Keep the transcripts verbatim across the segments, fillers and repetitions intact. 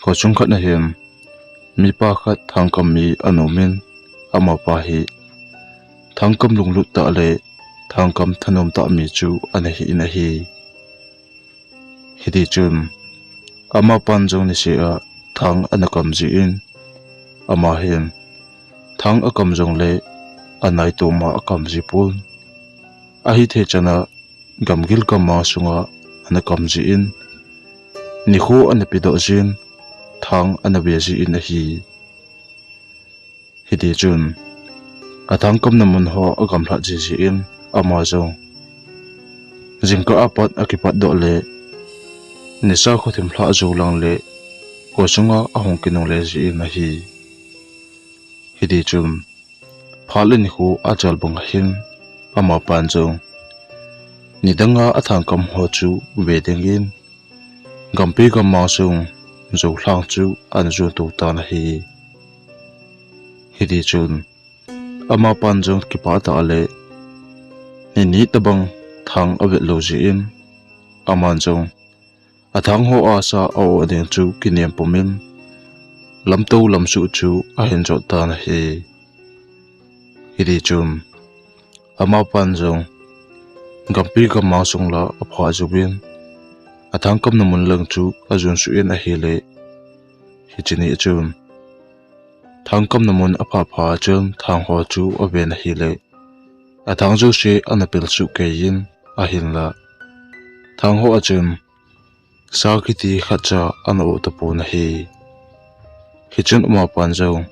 Khosung khat ahin, mipa khat thangkam mi ana umin, amapa hi thangkam lunglut tah le thangkam thanom tah mi chu ana hi in ahi. Hiti chun, amapan jong niseh a thang ana kam jin, ama hin thang akam jongle anaitom a akam ji pon. Ahithei chan a gamgil gammang sunga ana kam jin, nikho ana pedoh jin, thang ana ve jin ahi. Hiti chun, athang kamna mun ho agamlhat jiji in, ama jong jingkah apat akipatdoh le, nisa khothim lhah jou lang le, khosunga ahung kinungle jin ahi. Hiti chun, phat le nikho achal bang ahin, amapan jong nidanga athang kam ho chu ve dingin, gampi gammang sung jou lhang chu ana jon to tan ahi. Hiti chun, amapan jong kipah tah le, nini tabang thang avet lou jin, aman jong athang ho a sa a-oh ding chu kinem pumin, lamto lamsuh chu ahin jot tan ahi. Hiti chun, amapan jong gampi gammang sung la aphah jouvin, athang kamna mun lang chu ajon suh in ahile, hiche ni chun, thang kamna mun aphah phat chun thang ho chu aven ahile, athang jouse ana pel suh kei in, ahinla thang ho a chun sa kiti khatcha ana-oh tapon ahi. Hichun amapan jong,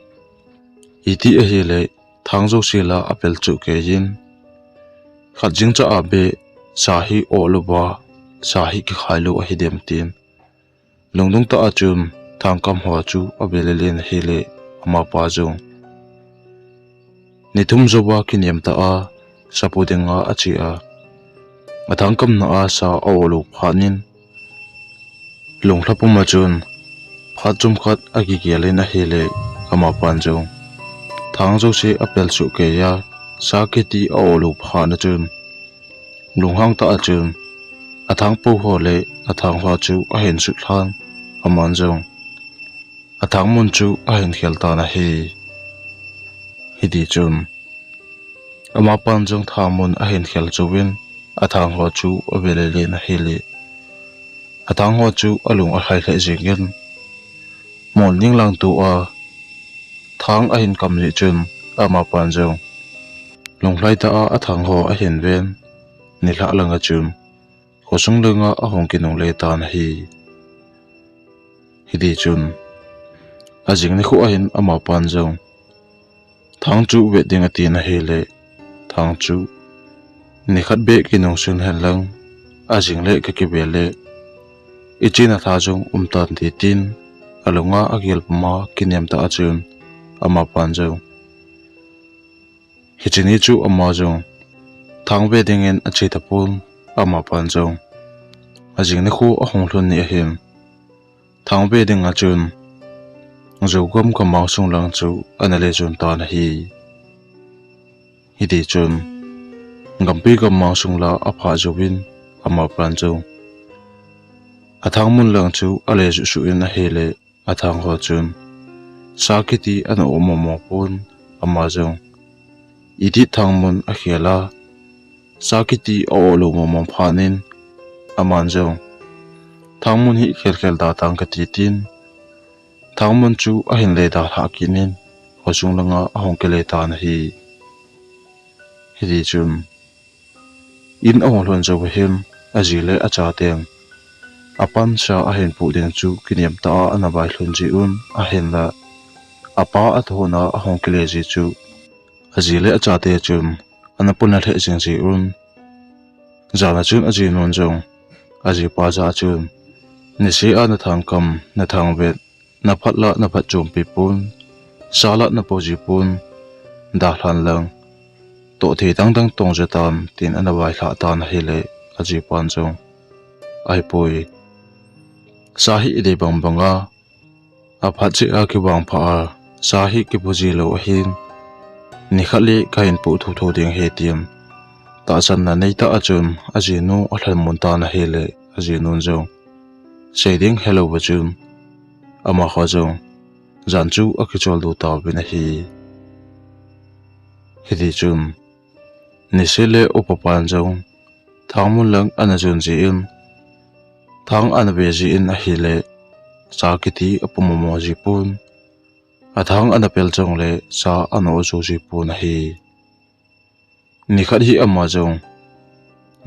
iti ahile, thang jouse la apel suh kei in, khat jingcha a beh sa hi oh louva, sa hi kikhai lou ahidem tin, lungdong tah a chun thang kam ho chu ave lelen ahile, amapa jong nithum jouva kinem tah a sapu dinga ache a, athang kamna a sa a-oh lou phat in, lunglha puma chun phat chomkhat akigel in ahile, amapan jong thang jouse apel suh kei a, sa kiti a-oh lou phat na chun, lunghang tah a chun athang pou ho le athang ho chu ahin sut lhan, aman jong athang mun chu ahin khel tan ahi. Hiti chun, amapan jong thang mun ahin khel jouvin, athang ho chu ave lelen ahile, athang ho chu alung alhai lheh jengin, mol ning lang tua thang ahin kam jeh chun, amapan jong lunglhai tah a athang ho ahin ven, nilhah langa chun khosung langa ahung kinungle tan ahi. Hiti chun, ajing nikho ahin amapan jong thang chu vet ding atin ahile, thang chu nikhat beh kinung sun henlang, ajing le kakive le, ichena lha jong umtan ti tin, alunga agel puma kinem tah a chun, amapan jong hiche ni chu ama jong thang ve dingin ache tapon, amapan jong ajing nikho ahung lhun ni ahin, thang ve dinga chun jou gam gammang sung lang chu ana le jon tan ahi. Hiti chun, gampi gammang sung la aphah jouvin, amapan jong athang mun lang chu ale suh suh in ahile, athang ho chun sa kiti ana-oh mong mong pon, ama jong iti thang mun akhel a, sa kiti a-oh lou mong mong phat in, aman jong thang mun hi khel khel da tang kati tin, thang mun chu ahin le dalhah kit in, khosung langa ahung kile tan ahi. Hiti chun, in ahung lhun jou ahin, aji le achaten apansa ahin poh ding chu kinem tah a ana vailhun jeh un, ahinla apa athon a ahung kile ji chu aji le achate chun ana pona lheh jing jeh un, jan a chun ajinun jong ajipa jah a chun, niseh a nathang kam, nathang vet, naphat la naphat chompi pon, sa la napo ji pon, dalhan lang, toh thei dang dang tong jeng tan, tin ana vailhah tan ahile, ajipan jong, ahipoi, sa hi idei bang banga aphat cheh a kivangpha a, sa hi kipo ji lou ahin, nikhat le kahin poh thotho ding ahi, tin tahsanna neitah a chun ajinu alhamon tan ahile, ajinun jong sei ding helouva chun ama kho jong jan chu akichol doh tauvin ahi. Hiti chun, niseh le upa pan jong thang mun lang ana jon jin, thang ana ve jin ahile, cha kiti apu momo ji pon, athang ana pel jongle cha ana o jo ji pon ahi. Nikhat hi ama jong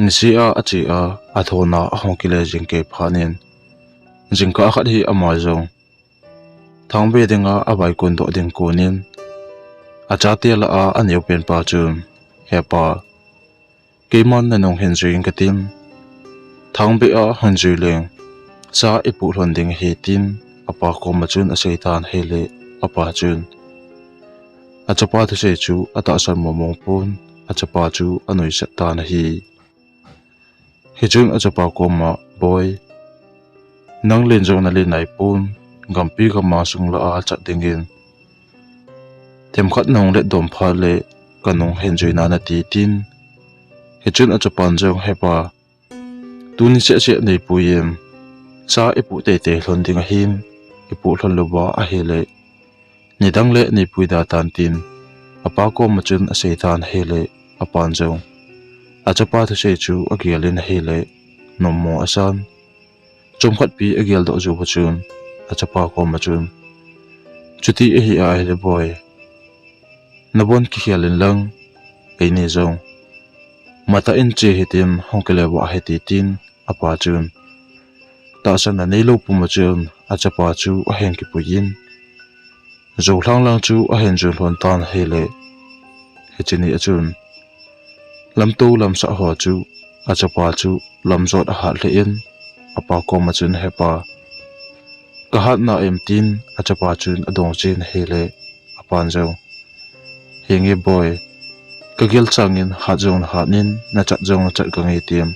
niseh a ache a, athona ahung kile jing kei phat in, jingkah khat hi ama jong thang ve dinga avaikon doh ding konin, achate lah a aneo pen pa chun, "He pa, keiman nanung hin jui in katin, thang ve a hin jui leng cha ipoh lhon ding ahi," tin apa koma chun asei tan ahile, apa chun achapa thusei chu atahsan momo pon, achapa chu anuisat tan ahi. Hichun achapa koma, "Boi, nang len jong nalen nai pon, gampi gamang sung lah a chat dingin themkhat nahung let dom phat le kanung hin jui nante," tin. Hichun achapan jong, "He pa, tuni seh seh neipui in, cha ipoh teitei lhon ding ahin, ipoh lhon louva ahile nidang le neipui da tan," tin apa koma chun asei tan ahile, apan jong achapa thusei chu agel in ahile, nommo asan. Chomkhat pi agel doh jou phat chun achapa koma chun, "Chuti ahi ahile boi, nabon kikhel in lang, eini jong matah in che hitin hung kile uva hite," tin apa chun tahsanna neilou puma chun achapa chu ahin kipui in, jou lhang lang chu ahin jon lhon tan ahile, hiche ni a chun lamtou lamsah ho chu achapa chu lamjot ahat lheh in, apa koma chun, "He pa, kahat na em?" tin achapa chun adong chen ahile, apan jong, "Henge boi, kagel changin hat jong nahat in, nachat jong nachat kange," tin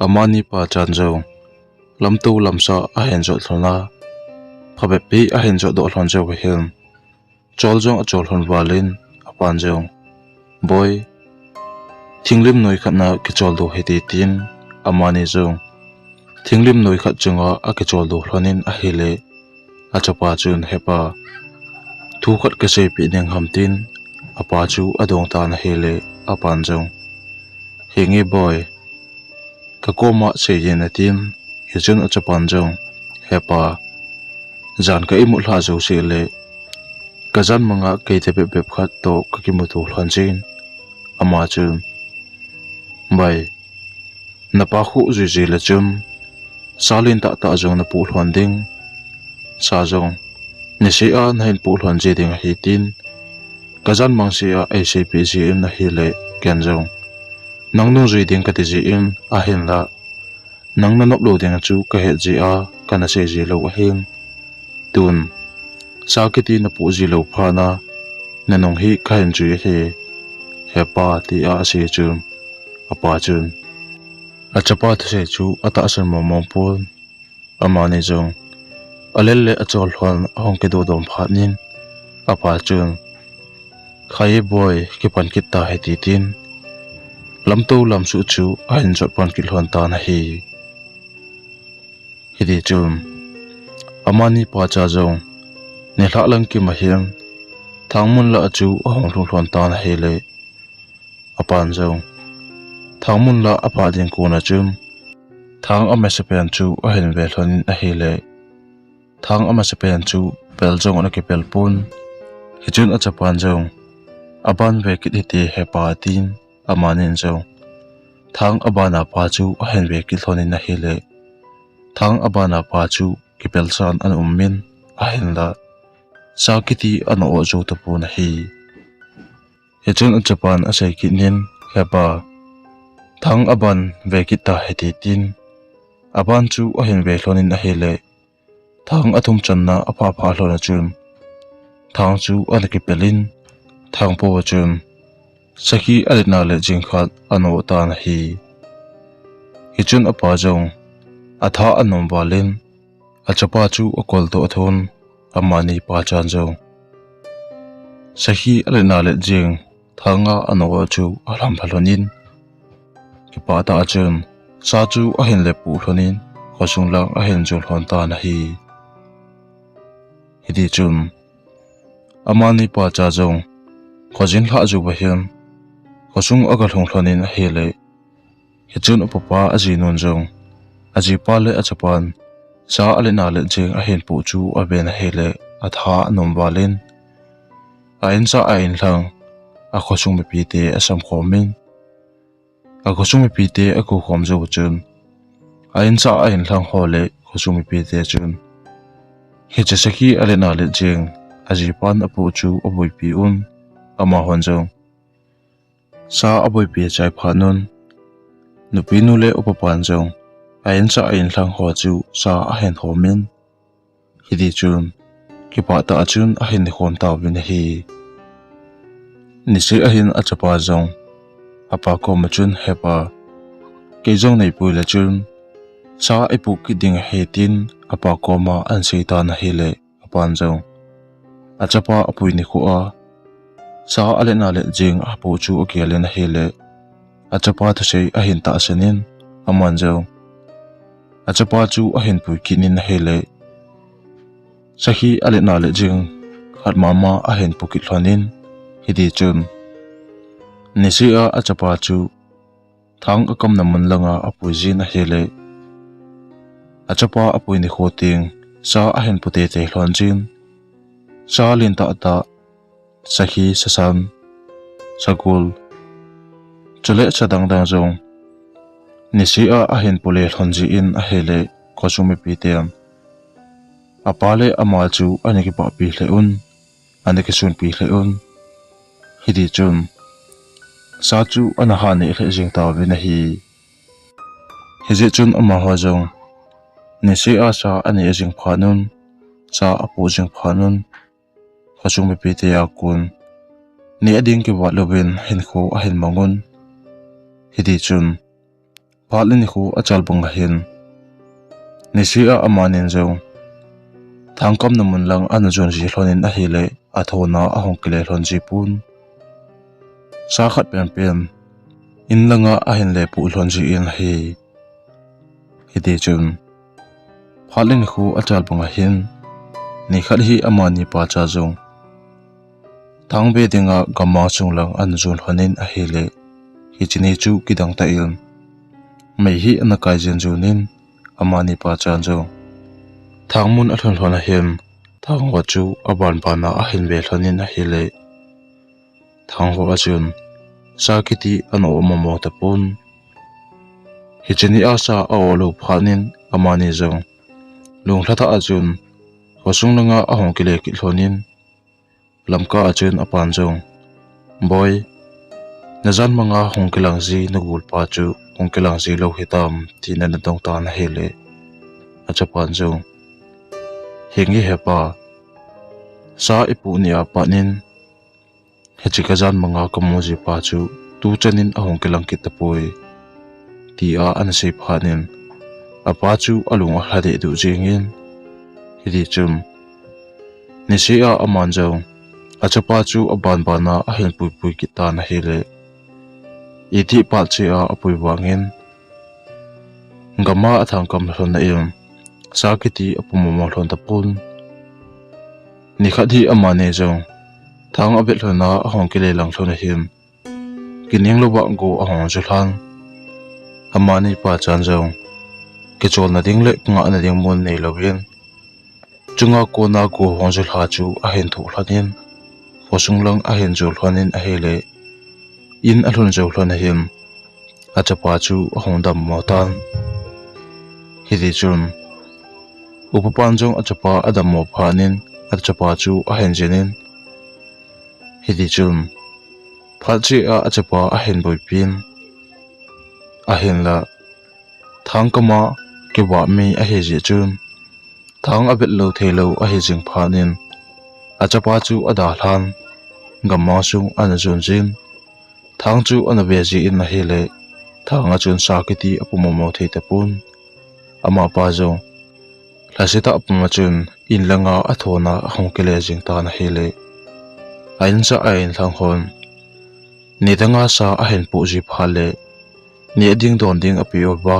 amani pachan jong lamtou lamsah ahin jot lhon a, phabep pi ahin jot doh lhon jou ahin, chol jong achol lhon val in, apan jong, "Boi, thinglim noi khat na kichol doh hite," tin amani jong thinglim noi khat chunga akichol doh lhon in ahile, achapa chun, "He pa, thu khat kaseipeh ding ham?" tin apa chu adong tan ahile, apan jong, "Henge boi, kakoma sei in," atin. Hichun achapan jong, "He pa, jan ka imut lhah jouse le kajan manga keite bep bep khat toh kakimuto lhon jin." Ama chun, "Bai, napa khu jui jile chun sa lentah tah jong napoh lhon ding, sa jong niseh a nahin poh lhon ji ding ahi," tin kajan mang seh a eiseipeh jin ahile, ken jong nang nung jui ding kati jin, ahinla nang nanop lou ding chu kahet jeh a kana sei ji lou ahin, tun sa kiti napoh ji lou phat na nanung hi kahin jui ahi, he pa, tia asei chun, apa chun achapa thusei chu atahsan momo pon, amani jong alel le achol lhon ahung kido dom phat in, apa chun, "Khai e boi, kipan kit ta hite," tin lamtou lamsuh chu ahin jot pan kit lhon tan ahi. Hiti chun amani pacha jong nilhah lang kim ahin, thangmun lah a chu ahung lhung lhon tan ahile, apan jong thangmun lah aphah ding kon a chun thang amasapen chu ahin ve lhon in ahile, thang amasapen chu pel jong ana kipel pon. Hichun achapan jong, "Aban ve kit hite hepa," atin, amanin jong thang abana pa chu ahin ve kit lhon in ahile, thang abana pa chu kipelsan ana um in, ahinla sa kiti ana o jou tapon ahi. Hichun achapan asei kit in, "Hepa, thang aban ve kit ta hite," tin aban chu ahin ve lhon in ahile, thang athum channa aphah phah lhon a chun thang chu ana kipel in, thang po a chun sakhi aletna let jing khat ana o tan ahi. Hichun apa jong atha anom val in, achapa chu akol toh athon, amani pachan jong sakhi aletna let jing thang a ana o chu alham pha lhon in, kipah tah a chun sa chu ahin le poh lhon in, khosung lang ahin jon lhon tan ahi. Hiti chun amani pa cha jong khojin lhah jou va hin khosung aga lhung lhon in ahile, hichun upapa ajinun jong ajipa le achapan sa alet na let jing ahin poh chu aven ahile, atha anom val in a insa a inlhang a khosung mipite asam khom in, a khosung mipite akou khom jou chun a insa a inlhang ho le khosung mipite chun, hiche sakhi alet na let jing ajipan apoh chu aboipi un, amahon jong sa aboipi chai phat un, nupinu le upapan jong a insa a inlhang ho chu sa ahin khom in, hiti chun kipah tah a chun ahin khom tauvin ahi. Niseh ahin achapa jong apa koma chun, "He pa, kei jong neipui le chun sa ipoh kit ding ahi," tin apa koma ahin sei tan ahile, apan jong achapa apui nikho a sa alet na let jing apoh chu agel in ahile, achapa thusei ahin tahsan in, aman jong achapa chu ahin pui kit in ahile, sakhi alet na let jing khat mama ahin poh kit lhon in, hiti chun niseh a achapa chu thang akamna mun langa apui jin ahile, achapa apui nikho teng sa ahin poh teitei lhon jin, sa lentah tah, sakhi, sasan, sagol, chule sa dang dang jong niseh a ahin poh le lhon jin ahile, khosung mipiten apa le ama chu ana kipahpi lheh un, ana kisunpi lheh un. Hiti chun sa chu ana ha neh lheh jing tauvin ahi. Hijeh chun amaho jong niseh a sa aneh jing phat un, sa apoh jing phat un, khosung mipite a kon neh ding kivat louvin hinkho ahin mang un. Hiti chun phat le nikho achal bang ahin, niseh a amanin jong thang kamna mun lang ana jon ji lhon in ahile, athona ahung kile lhon ji pon. Sa khat penpen in langa ahin le poh lhon jin ahi. Hiti chun phat le nikho achal bang ahin, nikhat hi amani pa cha jong thang ve dinga gamma sung lang ana jon lhon in ahile, hiche ni chu kidang tah in mei hi ana kai jen jon in, amani pa chan jong thang mun alhun lhon ahin, thang ho chu aban ban a ahin ve lhon in ahile, thang ho a chun sa kiti ana o momo tapon. Hiche ni a sa a o lou phat in amani jong lunglha tah a chun khosung langa ahung kile kit lhon in, Lamka a chun apan jong, "Boi, najan manga hung kilang ji nagol pa chu hung kilang ji lou hitam," tin ana dong tan ahile, achapan jong, "Hinge he pa, sa ipoh ni a pat in hiche kajan manga kamu ji pa chu tuchan in ahung kilang kit tapoi," tia ana sei phat in, apa chu alung alha deh duh jeng in, hiti chun niseh a aman jong achapa chu aban ban a ahin puipui kit tan ahile, itih phat cheh a apui vang in gamma athang kam lhon na in sa kiti apo momo lhon tapon. Nikhat hi amani jong thang avet lhon a ahung kile lang lhon ahin, kining louva go ahung ju lhan. Amani pa chan jong kicholna ding le kingahna ding mun nei louvin, chunga kona go hung ju lha chu ahin thoh lhon in, khosung lang ahin jol lhon in ahile, in alhun jou lhon ahin, achapa chu ahung dammo tan. Hiti chun upapan jong achapa adammo phat in achapa chu ahin jin in, hiti chun phat cheh a achapa ahin boipin, ahinla thang kama kivah mi ahi jeh chun, thang avet lou thei lou ahi jing phat in, achapa chu adalhan, gamma sung ana jon jin, thang chu ana ve jin ahile, thang a chun sa kiti apo momo thei tapon. Amapa jong lhasetah puma chun in langa athona ahung kile jing tan ahile, a insa a inlhang hon nidanga sa ahin poh ji phat le, neh ding don ding apeh uva,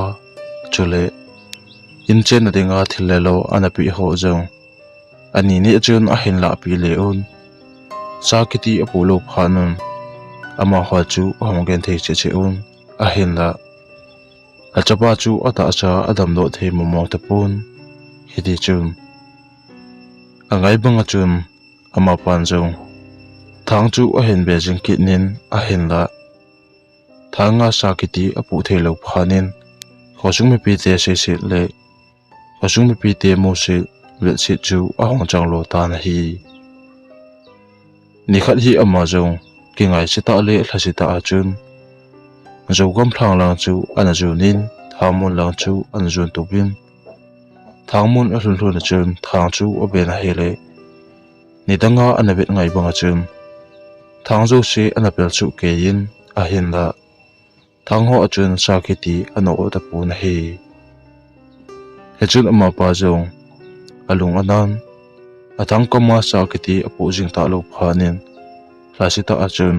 chule in chenna dinga thil le lo ana peh ho jong Ani ni chun ahin lahpi le un. Sa kiti apoh lou phat un, amaho chu ahung genthei cheh cheh un, ahinlah achapa chu atahsa a damdoh thei mong mong tapon. Hiti chun angai banga chun amapan jong thang chu ahin be jing kit in, ahinlah thang a sa kiti apoh thei lou phat in, khosung mipite seiset le khosung mipite musit vetset chu ahung chang lo tan ahi. Nikhat hi ama jong kingaise tah le lhase tah a chun, Zogam lhang lang chu ana jon in, thangmun lang chu ana jon tuvin, thangmun alhun lhun a chun thang chu aben ahile, nidanga ana vet ngai banga chun thang jouse ana pel suh kei in, ahinlah thang ho a chun sa kiti ana oh tapon ahi. Hichun amapa jong alung anan, athang kama sa kiti apoh jing talou phat in, lhase tah a chun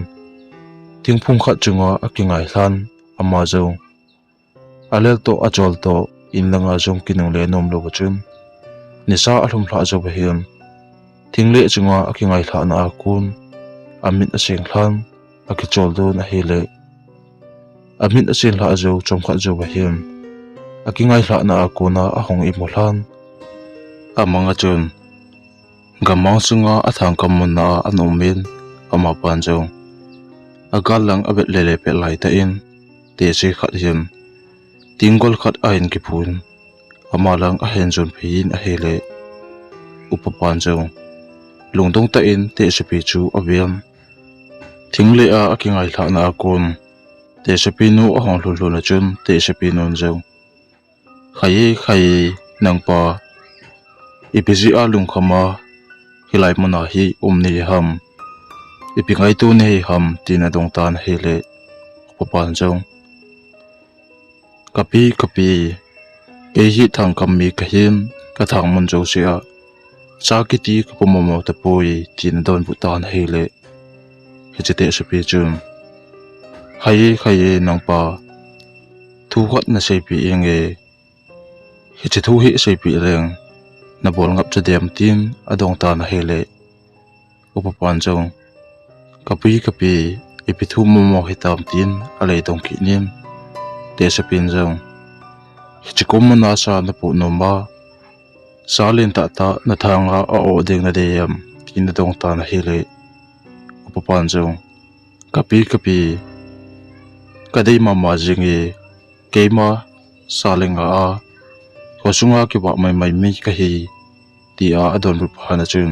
thingphung khat chunga akingai lhan, ama jong alel toh achol toh in langa jong kinungle nom lou a chun, nisa alhum lhah jou ahin, thingleh chunga akingai lhahna a kon amit aseng lhan, akichol don ahile, amit aseng lhah jou chomkhat jou ahin, akingai lhahna a kona ahung imu lhan. Amang a chun gammang sunga athang kam munna a ana um in, amapan jong agal lang avet lele pet laitah in, tehse khat hin tinggol khat ahin kiphun, ama lang ahin jon phei in ahile, upapan jong lungdong tah in tehsepi chu aven. Thingleh a akingai lhahna a kon tehsepi nu ahung lhun lhun a chun tehsepi nun jong, Khai e, khai e, nangpa, ipi jeh a lungkham a hilai muna hi um nahi ham, ipi ngaito nahi ham, tin adong tan ahile, upapan jong, Kapi, kapi, kei hi thangkam mi kahin, kathang mun jouse a sa kiti kapoh mong mong tapoi, tin adonbut tan ahile, hiche tehsepi chun, Khai e, khai e, nangpa, thu khat naseipeh inge, hiche thu hi seipeh leng nabol ngap chu dem, tin adong tan ahile, upapan jong, Kapi, kapi, ipi thu mong mong hitam, tin alei dong kit in, tehsepin jong, Hiche kom muna sa napoh nom a, sa lentah tah nathang a a-oh ding nadei em, tin adong tan ahile, upapan jong, Kapi, kapi, kadei mama jenge, keima sa le nga a khosunga kivah maimai mi kahi, tia adonbut phat a chun,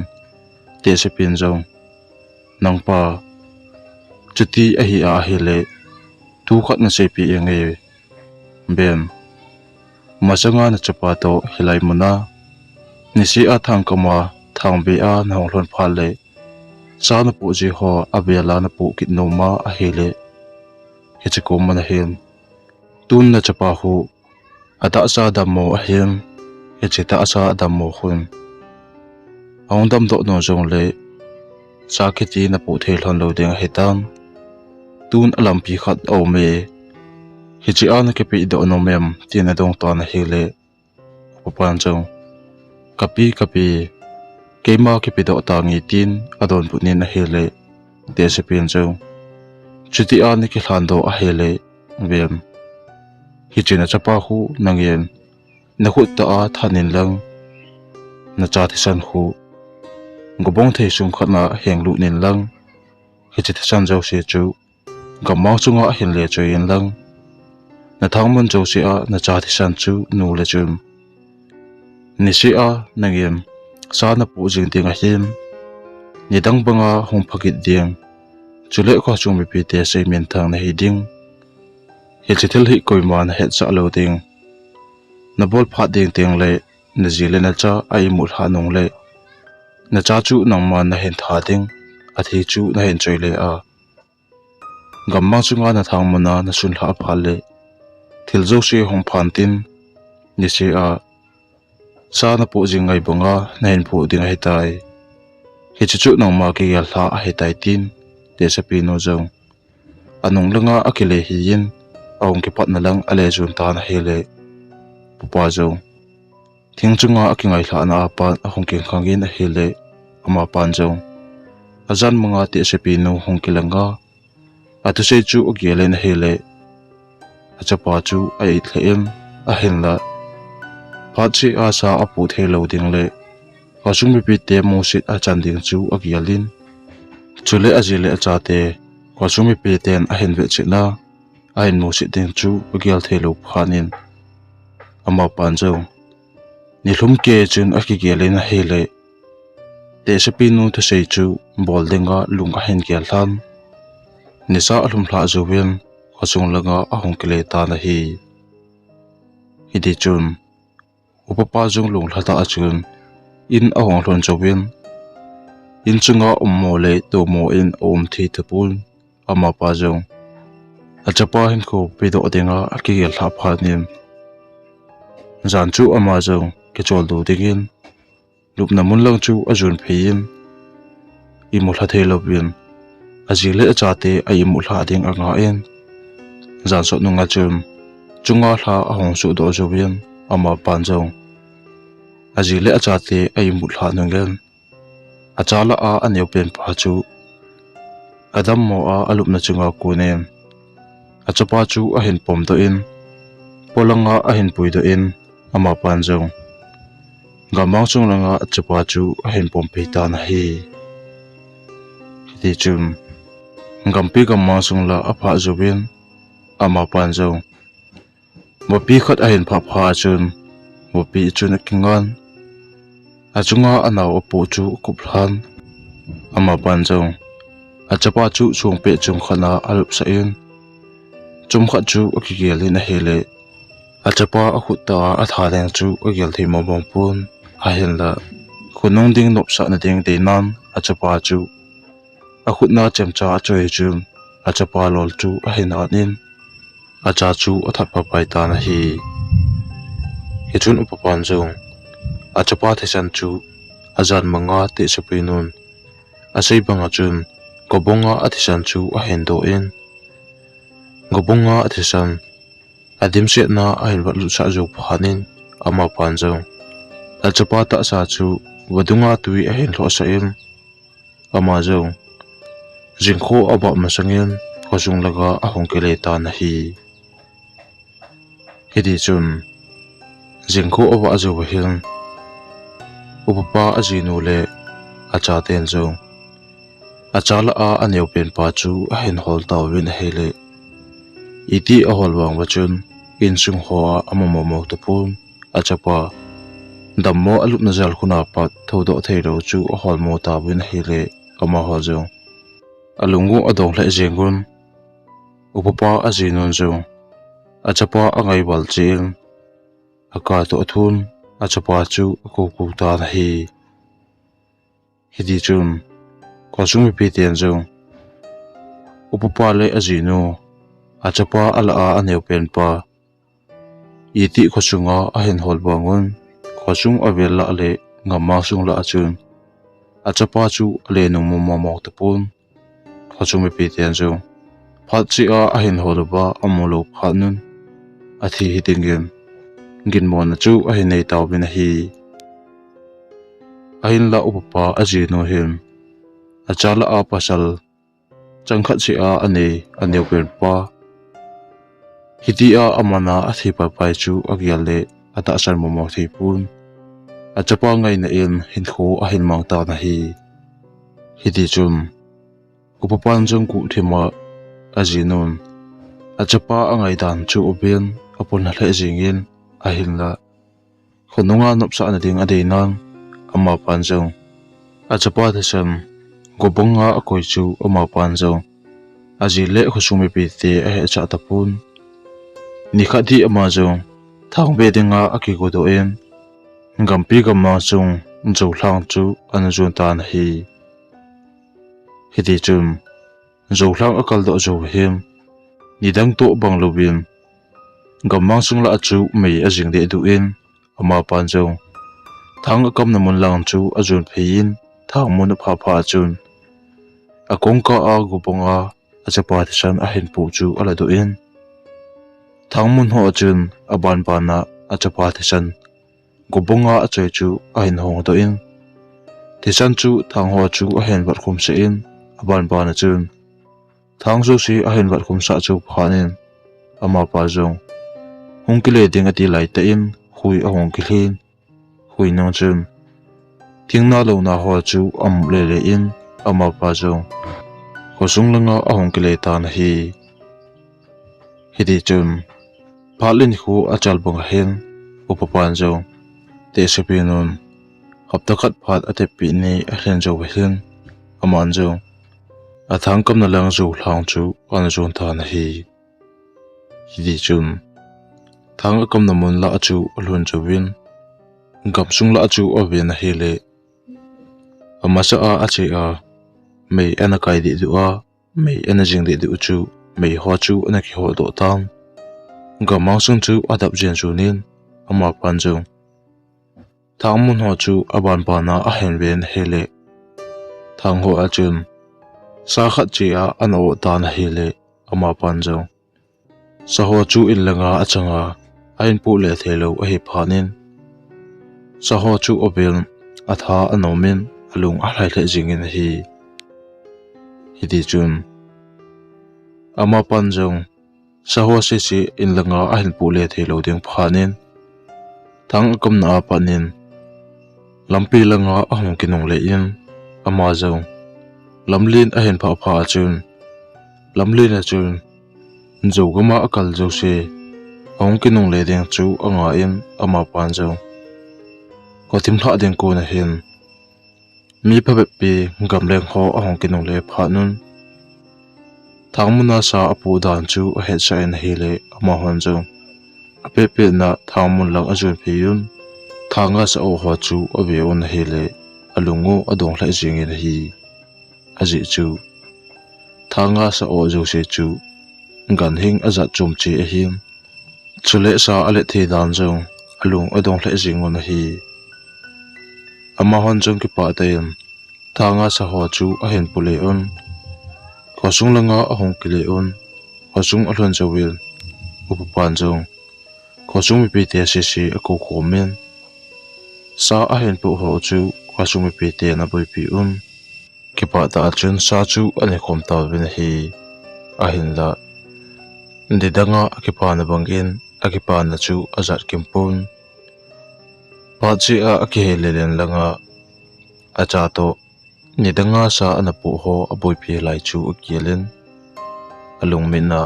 tehsepin jong, Nangpa, chuti ahi a ahile, thu khat naseipeh inge, Ben, masanga nachapa toh hilai muna niseh a thangkam a thangbeh a nahung lhun phat le, sa napoh ji ho avel a napoh kit nom a ahile, hiche kom muna hin tun nachapa khu atahsa dammo ahin, hiche tahsa adammo khun ahung damdoh nom jongle, sa kiti napoh thei lhon lou ding ahitan, tun alampi khat aume, hiche a nakipehdoh nom em, tin adong tan ahile, upapan jong, Kapi, kapi, keima kipehdoh tange, tin adonbut in ahile, tehsepin jong, Chuti a nakilhandoh ahile, Ben, hiche nachapa khu nangin nakhut tah a that in lang, nacha thisan khu gobong thei sung khat a henglut in lang, hiche thisan jouse chu gammang chunga ahin le choi in lang, nathang mun jouse a nacha thisan chu nu le chun, niseh a nangin sa napoh jing ding ahin, nidang banga hung phakit ding, chule khosung mipite seiminthang nahi ding, hiche thil hi koima nahetsah lou ding, nabol phat ding tengle naji le nacha a imut lhah nungle, nacha chu nangman nahin that ding, athi chu nahin choi le a, gammang chunga nathang muna nasun lhah phat le, thil jouse hung phan tin, niseh a sa napoh jing ngai banga nahin poh ding ahitai. Hiche chu nangma kigel lhah ahitai, tin tehsepinu jong anung langa akile hi in, ahung kipatna lang ale jun tan ahile, upa jong, Thing chunga akingailhahna apat ahung kingkhangin ahile, amapan jong ajan manga tehsepi nu hung kilanga, athusei chu agelin ahile, achapa chu a-it lheh in, ahinla phat cheh a sa apoh thei lou ding le khosung mipite musit achan ding chu agelin, chule aji le achate khosung mipiten ahin vetchetna, ahin musit ding chu agel thei lou phat in, amapan jong nilhum kei chun akigelin ahile, tehsepi nu thusei chu bol dinga lung ahin gel lhan. Nisa alhum lhah jouvin khosung langa ahung kile tan ahi. Hiti chun upapa jong lunglha tah a chun in ahung lhun jouvin, in chunga ummo le tomo in aum thei tapon, amapa jong achapa hinkho pedoh dinga akigel lhah phat in, jan chu ama jong kicholdo dingin lupna mun lang chu ajon phei in, imu lha thei louvin aji le achate a-imu lhah ding angan, jan sot nunga chun chunga lha ahung suhdoh jouvin, amapan jong aji le achate a-imu lhah nungin, acha lah a aneo penpa chu adammo a alupna chunga konin achapa chu ahin pomdoh in, polanga ahin puidoh in, amapan jong gammang sung langa achapa chu ahin pompeh tan ahi. Hiti chun gampi gammang sung la aphah jouvin, amapan jong vapi khat ahin phah phat a chun, vapi chun akingan, achunga anao apoh chu akup lhan, amapan jong achapa chu songpet chomkhat a alupsah in, chomkhat chu akigelin ahile, achapa akhut tah a atha leng chu agel thei mongmong pon, ahinla khonung ding nopsahna ding deinan achapa chu akhutna chemcha achoi chun achapa lol chu ahin at in, acha chu athat phapai tan ahi. Hichun upapan jong achapa thisan chu ajan manga tehsepi nun asei banga chun gobanga athisan chu ahin doh in, gobanga athisan adimsetna ahin vatlutsah jou phat in, amapan jong achapa tahsa chu vadunga tui ahin lhohsah in, ama jong jingkho avah masangin khosung langa ahung kile tan ahi. Hiti chun jingkho avah jouva hin upapa ajinu le achaten jong acha lah a aneo penpa chu ahin hol tauvin ahile, iti ahol vang uva chun insung hoa amomomou tapon, achapa dammo alupna jalkhun a pat thoudoh theilou chu aholmo tauvin ahile, amaho jong alung u adong lheh jengun, upapa ajinun jong achapa angaival cheh in, akatoh athun, achapa chu akoukou tan ahi. Hiti chun khosung mipiten jong upapa le ajinu, achapa alah a aneo penpa, itih khosunga ahin hol vangun, khosung avel lah le gammang sung lah a chun achapa chu ale nung momomou tapon, khosung mipiten jong phat cheh a ahin hol uva amu lou phat nun athi hi dingin ginmona chu ahin nei tauvin ahi. Ahinla upapa ajinu hin acha lah a pasal changkhat cheh a anei aneo penpa, hitia amana athi paipai chu agel le atahsan momo thei pon, achapa ngaina in hinkho ahin mang tan ahi. Hiti chun upapan jong guhthima ajinun achapa angaidan chu aven, apon lheh jengin, ahinla khonunga nopsahna ding adeinan, amapan jong achapa thisan gobanga akoi chu amapan jong aji le khosung mipite ahechah tapon. Nikhat hi ama jong thangbe dinga akigodoh in, gampi gammang sung joulhang chu ana jon tan ahi. Hiti chun joulhang akaldoh jou hin nidang toh bang louvin gammang sung lah a chu mei ajing dehduh in, amapan jong thang akamna mun lang chu ajon phei in, thang mun aphah phah a chun akongkah a gobanga achapa thisan ahin poh chu aladoh in, thang mun ho a chun abanbana achapa thisan gobanga achoi chu ahin hongdoh in, thisan chu Thang ho chu ahin vatkhum sah in, abanban a chun Thang jouse ahin vatkhum sah chu phat in, amapa jong hung kile ding ati laitah in, khui ahung kilhin, khui nung chun thingna louna ho chu amu lele in, amapa jong khosung langa ahung kile tan ahi. Hiti chun phat le nikho achal bang ahin, upapan jong tehsepi nun hapta khat phat ateppi ni alhin jou ahin, aman jong athang kamna lang jou lhang chu ana jon tan ahi. Hiti chun Thang akamna mun lah a chu alhun jouvin, gamsung lah a chu aven ahile, amasa a ache a mei ana kai dehduh a, mei ana jing dehduh chu, mei ho chu ana kihodoh tan. Gammang sung chu adap jen jun in, amapan jong Thang mun ho chu abanban a ahin ven ahile, Thang ho a chun sa khat che a ana oh tan ahile, amapan jong sa ho chu in langa achanga ahin poh le theilou ahi phat in, sa ho chu aven, atha anom in, alung alhai lheh jingin ahi. Hiti chun amapan jong sa ho sese in langa ahin poh le theilou ding phat in, Thang akamna a pat in lampi langa ahung kinungle in, ama jong lamlen ahin phah phah a chun, lamlen a chun jou gam a akal jouse ahung kinungle ding chu anga in, amapan jong khothim lhah ding kon ahin, mi phabep pi gamleng ho ahung kinungle phat un, Thang mun a sa apoh dan chu ahetsah in ahile, amahon jong apetpet na Thang mun lang ajon phei un, Thang a sa oh ho chu ave un ahile, alung u adong lheh jingin ahi. Ajeh chu Thang a sa oh jouse chu ganhing ajat chom che ahin, chule sa alet thei dan jong alung adong lheh jing un ahi. Amahon jong kipah tah in Thang a sa ho chu ahin poh le un, khosung langa ahung kile un, khosung alhun jouvin, upapan jong khosung mipite sese akou khom in, sa ahin poh ho chu khosung mipiten aboipi un, kipah tah a chun sa chu ane khom tauvin ahi. Ahinla nidang a akipana bangin akipana chu ajat kim pon, phat cheh a akihei lelen langa acha toh nidang a sa ana poh ho aboipi lai chu agel in, alungmin a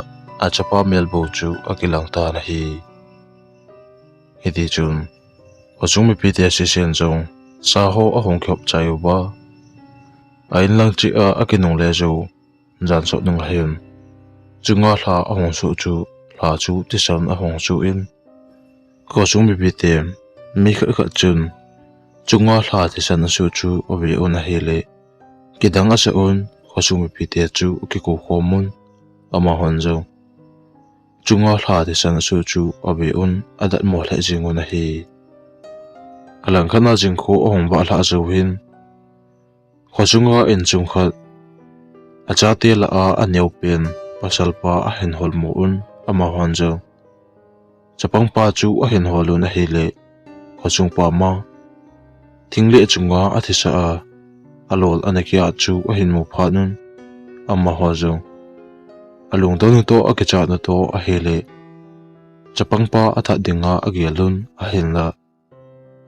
achapa mel bou chu akilang tan ahi. Hiti chun khosung mipite sesen jong sa ho ahung kihop chai uva, a in lang cheh a akinungle jou jan sot nung ahin, chunga lha ahung soh chu, lha chu thisan ahung soh in, khosung mipite mi khat khat chun chunga lha thisan asoh chu ave un ahile, kidang asa un, khosung mipite chu akikou khom un, amahon jong chunga lha thisan asoh chu ave un, adatmo lheh jing un ahi. Alangkhat a jingkho ahung vah lhah jou hin, khosunga inchung khat, achate lah a aneopen pasalpa ahin holmo un, amahon jong chapangpa chu ahin hol un ahile, khosung pam a thingleh chunga athisa a, alol ana kiat chu ahin mu phat un, amaho jong alungdon u toh akichat u toh ahile, chapangpa athat dinga agel un ahinla,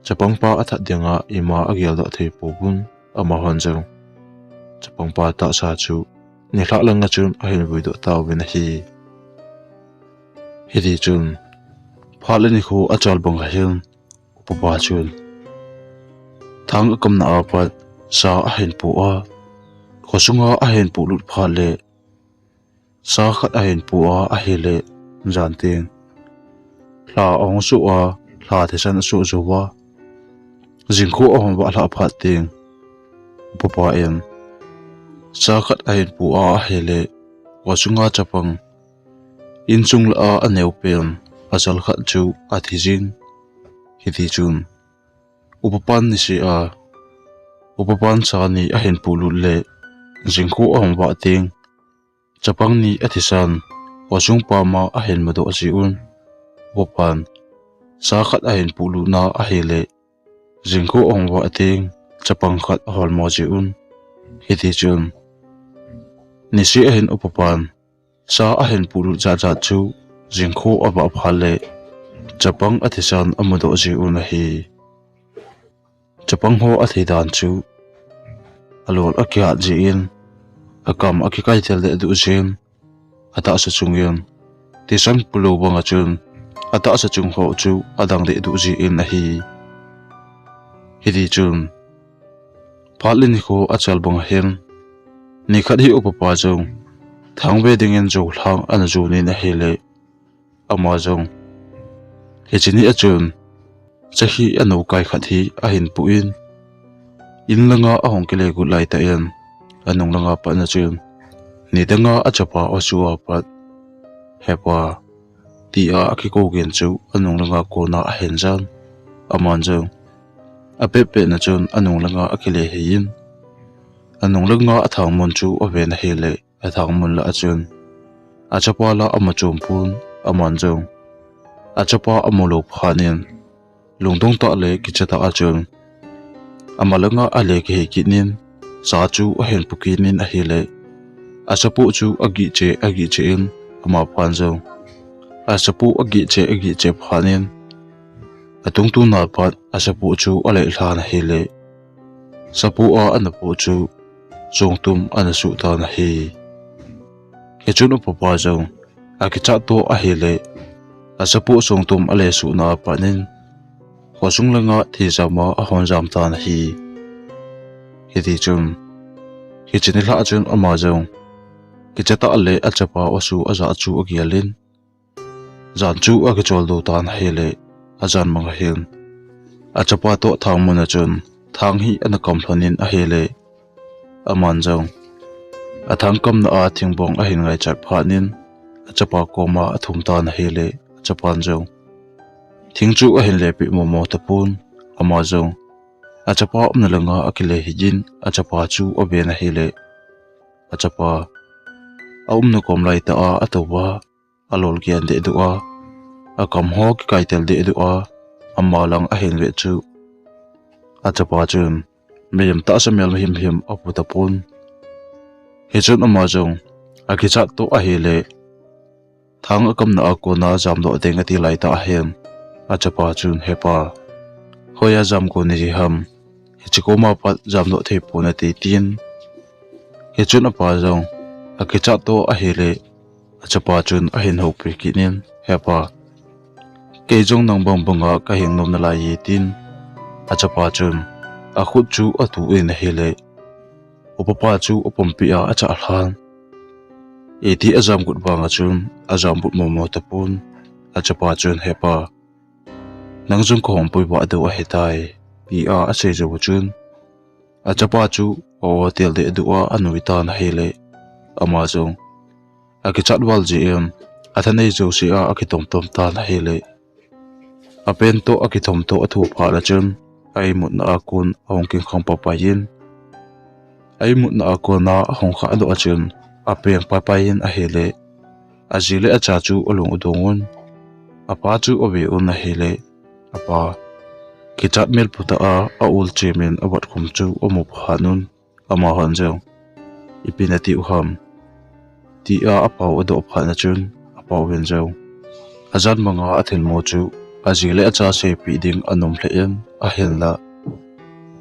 chapangpa athat dinga ima ageldoh thei pouvin, amahon jong chapangpa tahsa chu nilhah langa chun ahin vuidoh tauvin ahi. Hiti chun phat le nikho achal bang ahin, upapa chun Thang akamna a pat sa ahin poh a, khosunga ahin poh lut phat le, sa khat ahin poh a ahile, jan teng lha ahung soh a, lha thisan asoh jouva, jingkho ahung vah lhah phat teng, upapa in sa khat ahin poh a ahile, khosunga chapang inchung lah a aneopen pasal khat chu athi jin. Hiti chun upapan niseh a, upapan sa ni ahin poh lut le, jingkho ahung vah teng, chapang ni athisan khosung pam a ahin mudoh jeh un, upapan sa khat ahin puh lutna ahile, jingkho ahung vah teng, chapang khat aholmo jeh un. Hiti chun, niseh ahin upapan sa ahin puh lut jat jat chu, jingkho avah phat le, chapang athisan amudoh jeh un ahi. Chapang ho athi dan chu alol akihat jeh in, akam akikai tel deh duh jeh in, atahsa chung in thisan pulou banga chun, atahsa chung ho chu adang deh duh jeh in ahi. Hiti chun, phat le nikho achal bang ahin, nikhat hi upapa jong thang ve dingin jou lhang ana jon in ahile, ama jong hiche ni a chun, chahi anou kai khat hi ahin puh in, in langa ahung kile got laitah in, anung langa pat na chun, nidanga achapa asu a pat, "Hepa," tia akikou gin chu anung langa kona ahin jan. Aman jong apet pet na chun anung langa akile hih in, anung langa athang mun chu aven ahile, athang mun lah a chun achapa la amu chom pon, aman jong achapa amu lou phat in, lungdong tah le kicha tah a chun, ama langa ale kihei kit in, sa chu ahin pu kit in ahile, asapu chu agih cheh, agih cheh in, ama phat jong asapu agih cheh, agih cheh phat in, atungtun a pat asapu chu aleh lhan ahile, sapu a ana pu chu songtum ana suh tan ahi. Hichun upapa jong akichat toh ahile, asapu songtum ale suhna a pat in, khosung langa thijam a ahung jam tan ahi. Hiti chun, hiche ni lhah chun ama jong kicha tah le achapa asu ajah chu agel in, jan chu akichol doh tan ahile, ajan mang ahin, achapa toh thang mun a chun thang hi ana kam lhon in ahile, aman jong athang kamna a thingbong ahin ngaichat phat in, achapa koma athum tan ahile, achapan jong thing chu ahin lepeh momo tapon, ama jong achapa umna langa akile hih in, achapa chu aven ahile, achapa aumna kom laitah a atouva, alol kian deh duh a, akam ho kikai tel deh duh a, ama lang ahin vet chu, achapa chun mihem tahsa mel himhim apu tapon. Hichun ama jong akichat toh ahile, thang akamna a kona jamdoh ding ati laitah ahin, achapa chun, "Hepa, hoiya jam kon nahi ham? Hiche koma pat jamdoh thei pon nate," tin. Hichun apa jong akichat toh ahile, achapa chun ahin houpi kit in, "Hepa, kei jong nang bang banga kahing nom nalai e," tin. Achapa chun akhut chu atuh in ahile, upapa chu apumpi a achah lhan. Iti ajam got vang a chun ajam but momo tapon. Achapa chun, "Hepa, nang jong kahung pui vah diu ahitai," tia asei jou chun, achapa chu a-o tel deh duh a anui tan ahile, ama jong akichat val jeh in athanei jouse a akitom tom tan ahile, apen toh akithom toh athu phat a chun, a-imutna a kon ahung kingkhang paipai in, a-imutna a kona ahung khah doh a chun, apeng paipai in ahile, aji le acha chu alung adong un, apa chu ave un ahile, apa kichat mel putah a, a-ul chemin avat khum chu amu phat un, amahon jong, "Ipi nati u ham?" tia apao adoh phat a chun, apao in jong ajan manga athilmu chu aji le acha seipeh ding anom lheh in, ahinlah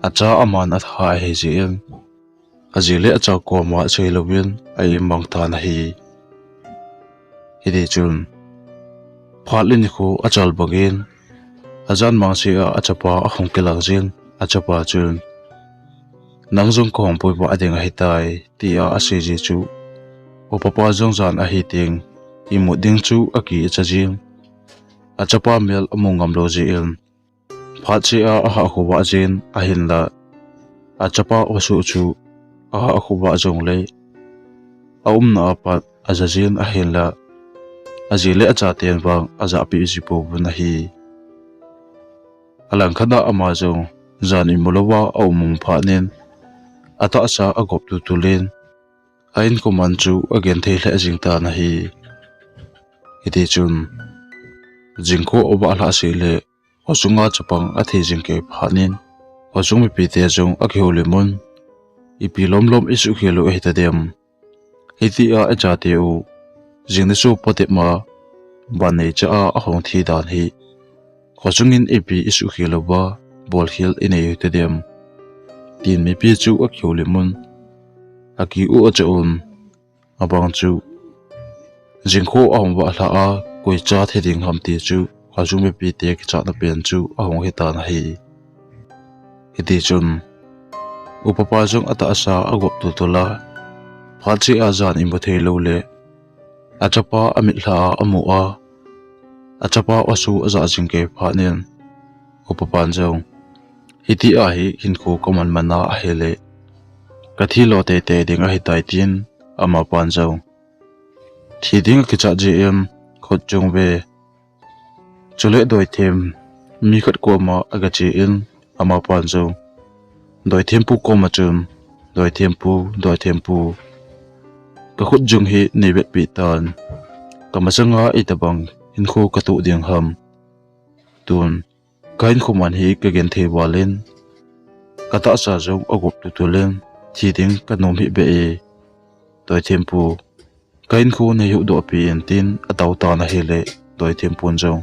acha aman atha ahi jeh in, aji le acha koma seilouvin a-im mang tan ahi. Hiti chun, phat le nikho achal bangin, ajan mang sea achapa ahung kilang jin, achapa chun, "Nang jong kahung pui vah ding ahitai," tia asei ji chu, upapa jong jan ahi teng imut ding chu akicha jin, achapa mel amu ngam lou jeh in, phat sea ahah khovah jin, ahinlah achapa asuh chu ahah khovah jongle, aumna a pat aja jin, ahinlah aji le achaten vang ajahpeh ji pouvin ahi. Alangkhat a ama jong jan imu louva aum um phat in, atahsa agop tutul in, a-inko man chu agenthei lheh jing tan ahi. Hiti chun, jingkho avah lhah seh le, Khosunga chapang athi jing kei phat in, khosung mipite jong akihoulim un, ipi lomlom isuhkhel u ahitadem. Hitia ichate u, jing nisopa tep ma, ban neicha a ahung thi dan hi, khosung in ipi isuhkhel uva, bolkhel inei u hitadem, tin mipi chu akihoulim un, aki u acha un, abang chu, jingkho ahung vah lha a, koi cha thi ding ham ti chu, khosung mipite kichatna pen chu ahung hitan ahi. Hitichun, upapa jong atahsa agop tultul a, phat cheh a jan imu thei lou le, achapa amitlha a amu a, achapa osu ajah jing kei phat in, upapan jong, hitia hi hinkho kaman man a ahile, kathi lo teitei ding ahitai tin, amapan jong, thi ding akichat jeh in, khut chung ve, chule doithem, mi khat koma agache in, amapan jong, doithempu koma chun, doithempu, doithempu, kakhut jung hi neivetpeh tan, kamasanga itobang hinkho katoh ding ham. Tun, kahinkho man hi kagenthei val in, katahsa jong agop tultul in, thi ding kanom hih beh e, doithempu, kahinkho neihuhdohpeh in tin atao tan ahile, doithempun jong,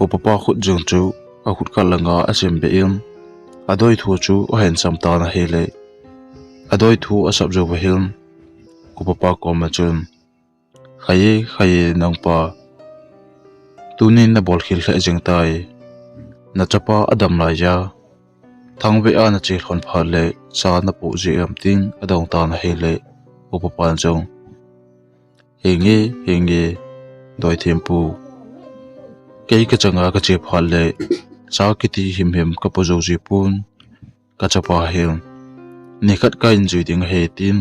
upapa khut jung chu akhut khat langa asembeh in, adoithu chu ahin sam tan ahile, adoithu asap jou uva hin, upapa koma chun, khai e, khai e nangpa, tunin nabolkhel lheh jeng tai, nachapa adam laiya, thangvei a nache lhon phat le, cha napoh jeh em tin adong tan ahile, upapan jong, henge, henge, doithempu, kei kachanga kache phat le, cha kiti himhim kapo jou jipon, kachapa hin, nikhat kahin jui ding ahi tin,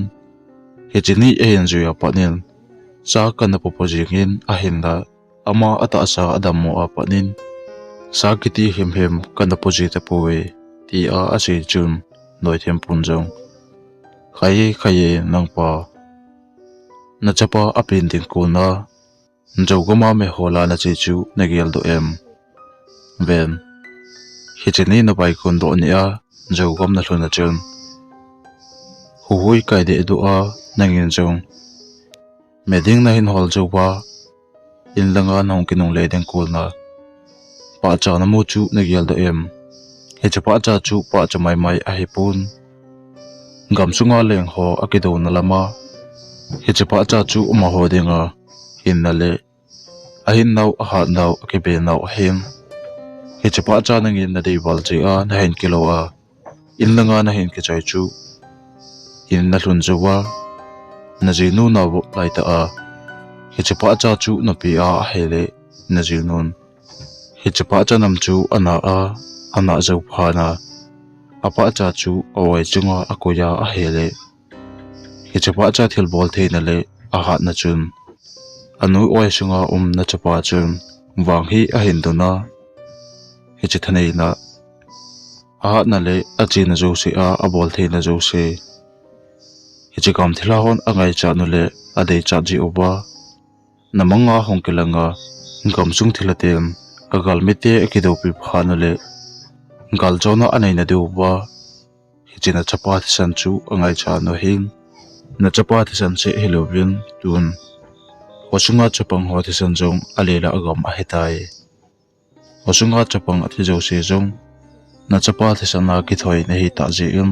hiche ni ahin jui apat in, cha kana popo jingin ahinla, ama atahsa adammo apat in, cha kiti himhim kana po ji tapouve, tia asei chun, doithempun jong, khai e, khai e nangpa, nachapa apen ding kona, jou gam a mehol a nache chu nageldoh em? Ven, hiche ni navaikhondoh nia, jou gam nalhun a chun, huhhoi kai dehdoh a, nangin jong, meding nahin hol jouva, in langa nahung kinungle ding kona, pahcha namu chu nageldoh em? Hiche pahcha chu pahcha maimai ahipon, gamsunga lengho akidouna lama, hiche pahcha chu amaho dinga hinna le, ahinnau ahatnau akibenau ahin, hiche pahcha nangin nadei val jeh a nahin kilou a, in langa nahin kichoi chu, in nalhun jouva, najinu navop laitah a, hiche pahcha chu napeh a ahile, najinun, hiche pahcha nam chu ana a, ana jou phat a, apahcha chu a-oi chunga akoi a ahile, hiche pahcha thilbol theina le ahatna chun, anoi oi sunga um nachapa chun, vang hi ahin dona, hiche thaneina, ahatna le achena jouse a, abol theina jouse, hiche gam thilha hon angaichat u le adeichat jeh uva, namanga hung kilanga, gamsung thilha ten, agalmite akidoupi phat u le, galjona aneina diuva, hiche nachapa thisan chu angaichat u ahin, nachapa thisan cheh hilouvin tun, khosunga chapang ho thisan jong ale la agam ahitai. Khosunga chapang athi jouse jong, nachapa thisan a kithoi nahi tah jeh in,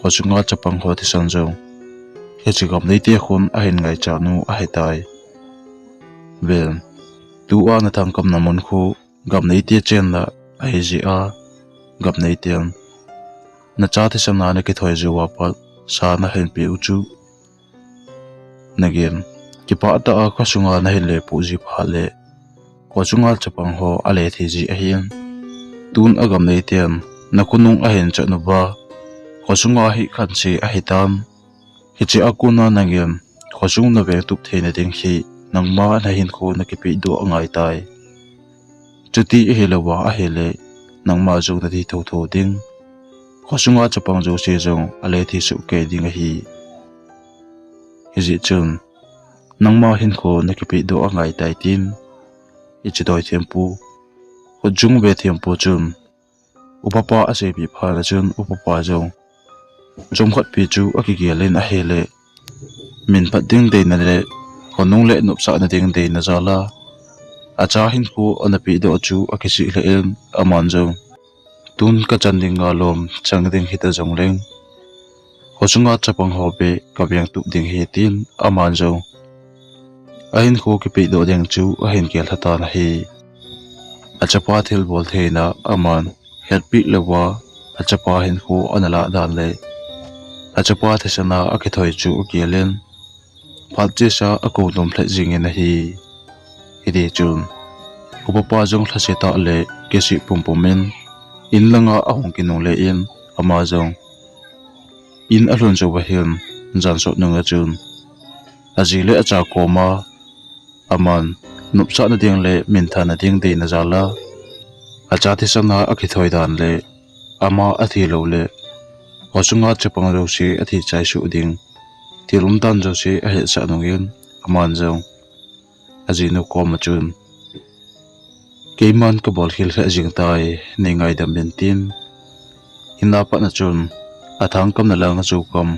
khosunga chapang ho thisan jong, hiche gam neite khun ahin ngaichat u ahitai. Ven, tua nathangkamna mun khu, gam neite chenna ahi jeh a, gam neiten, nacha thisan a nakithoi jou a pat, sa nahin peh u chu, nagin, kipah tah a khosunga nahin lepoh ji phat le, khosunga chapang ho ale thei ji ahin, tun agam neiten, nakhonung ahin chat uva, khosunga hi khanse ahitan, hiche a kona nangin, khosung navengtup theina ding hi, nangma nahinkho nakipehdoh angaitai. Chuti ahilouva ahile, nangma jong nati thotho ding, khosunga chapang jouse jong ale thei soh kei ding ahi. Hijeh chun, nangma hinkho nakipehdoh angaitai tin, hiche doithempu, Khutjung ve thempu chun upapa aseipi phat a chun upapa jong chomkhat pi chu akigel in ahile, min phat ding deina le khonung le nopsahna ding deina jal a, acha hinkho ana pehdoh chu akisih lheh in, aman jong, tun kachan ding ngalom chang ding hita jongleng, khosunga chapang ho beh kaveng tup ding ahi, tin aman jong ahinkho kipehdoh ding chu ahin gel lha tan ahi. Achapa thilbol theina aman hetpeh louva, achapa hinkho ana lah dan le achapa thisana akithoi chu agel in, phat chesa akou nom lheh jeng in ahi. Hiti chun upapa jong lhase tah le kisih pumpum in, in langa ahung kinungle in, ama jong in alhun jouva hin, jan sot nunga chun aji le acha koma aman nopsahna ding le minthana ding deina jal a, acha thisana akithoi dan le ama athi lou le khosunga chapang jouse athi chai suh ding thil umdan jouse ahetsah nungin, aman jong ajinu koma chun, keiman kabol khel lheh jeng tai, nei ngaidam in, tin in a pat a chun athangkamna lang achu kam,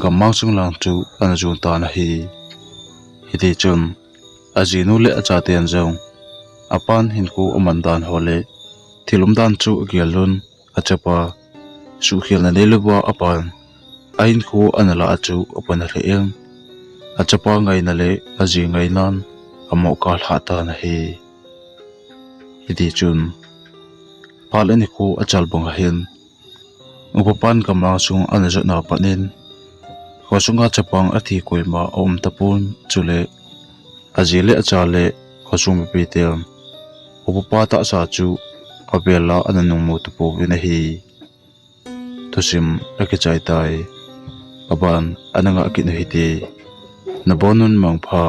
gammang sung lang chu ana jon tan ahi. Hiti chun ajinu le achaten jong apan hinkho aman dan ho le thil umdan chu agel un, achapa suhkhelna neilouva apan ahinkho ana lah a chu apona lheh in, achapa ngaina le aji ngainan amoh kal lhah tan ahi. Hiti chun phat le nikho achal bang ahin, upapan gammang sung ana jotna pat in, khosunga chapang athi koima aum tapon, chule aji le acha le khosung mipiten upapa tahsa chu avel a ana nungmu tapouvin ahi. Thusim akichai tai. Aban ana ngah kit u hite. Nabonun mangpha.